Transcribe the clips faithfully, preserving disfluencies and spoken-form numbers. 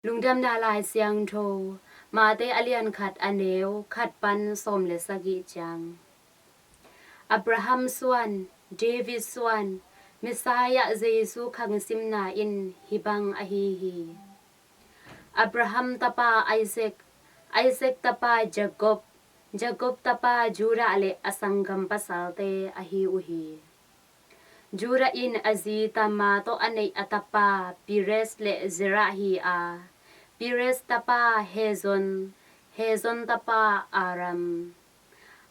Lungdamna Lai Siangtho, Mate a lian khat a neu khat pan sawm le sagih ciang. Abraham suan, David suan, Messiah Jesu khangsimna in hih bang ahi hi. Abraham tapa Isaac, Isaac tapa Jacob, Jacob tapa Judah le a sanggam pasalte ahi uh hi. Judah in a zi Tamar tawh a neih a tapa Perez le Zerah hi a, Perez tapa Hezron, Hezron tapa Aram,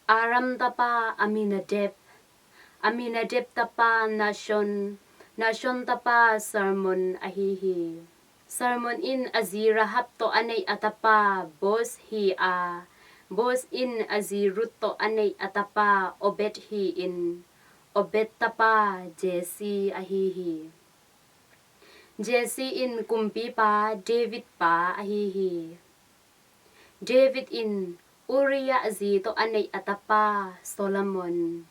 Aram tapa Aminadab, Aminadab tapa Nahshon, Nahshon tapa Salmon ahi hi. Salmon in a zi Rahab tawh a neih a tapa Boaz hi a, Boaz in a zi Ruth tawh a neih a tapa Obed hi-in, Obed tapa Jesse ahi hi. Jesse in kumpipa David pa ahi hi. David in Uriah zi tawh a neih a tapa Solomon,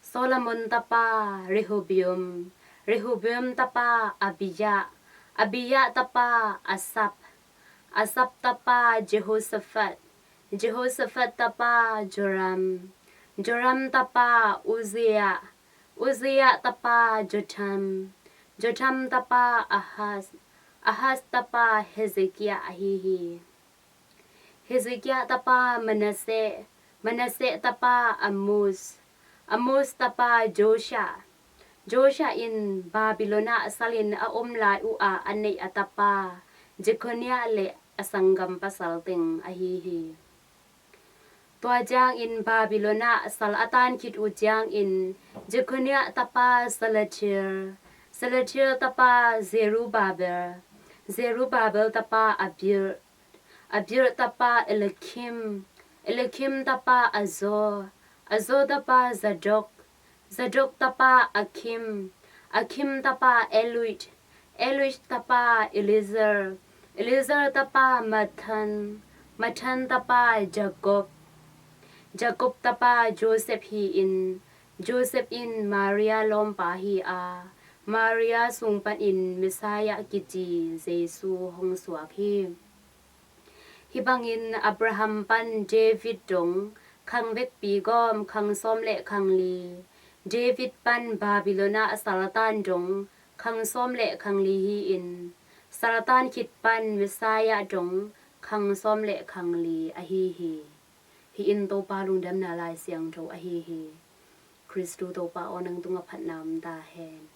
Solomon tapa Rehoboam, Rehoboam tapa Abijah, Abijah tapa Asaph, Asaph tapa Jehoshaphat, Jehoshaphat tapa Joram, Joram tapa Uzziah, Uzziah tapa Jotham, Jotham tapa Ahaz, Ahaz tapa Hezekiah ahi hi. Hezekiah tapa Manasseh, Manasseh tapa Amos, Amos tapa Joshua, Joshua in Babylon ah salin a om lai uh a a neih a tapa Jeconiah le a sanggam pasal teng ahi hi. Tua ciangin Babylon ah sal a tan khit uh ciangin Jeconiah tapa Shealtiel, Shealtiel tapa Zerubbabel, Zerubbabel tapa Abiud, Abiud tapa Eliakim, Eliakim tapa Azor, Azor tapa Zadok, Zadok tapa Akim, Akim tapa Eliud, Eliud tapa Eleazar, Eleazar tapa Matthan, Matthan tapa Jakob, Jakob tapa Joseph hi-in, Joseph in Maria lawmpa hi a, Maria sung panin Messiah kici Jesu hong suak hi. Hih bangin Abraham pan David dong khang vekpi gawm khang sawm le khang li, David pan Babylon ah sal a tan dong khang sawm le khang li hi-in, sal a tan khit pan Messiah dong khang sawm le khang li ahi hi. Hih in Topa lungdamna Lai Siangtho ahi hi. Khristu Topa aw, nang tungah phatna om ta hen.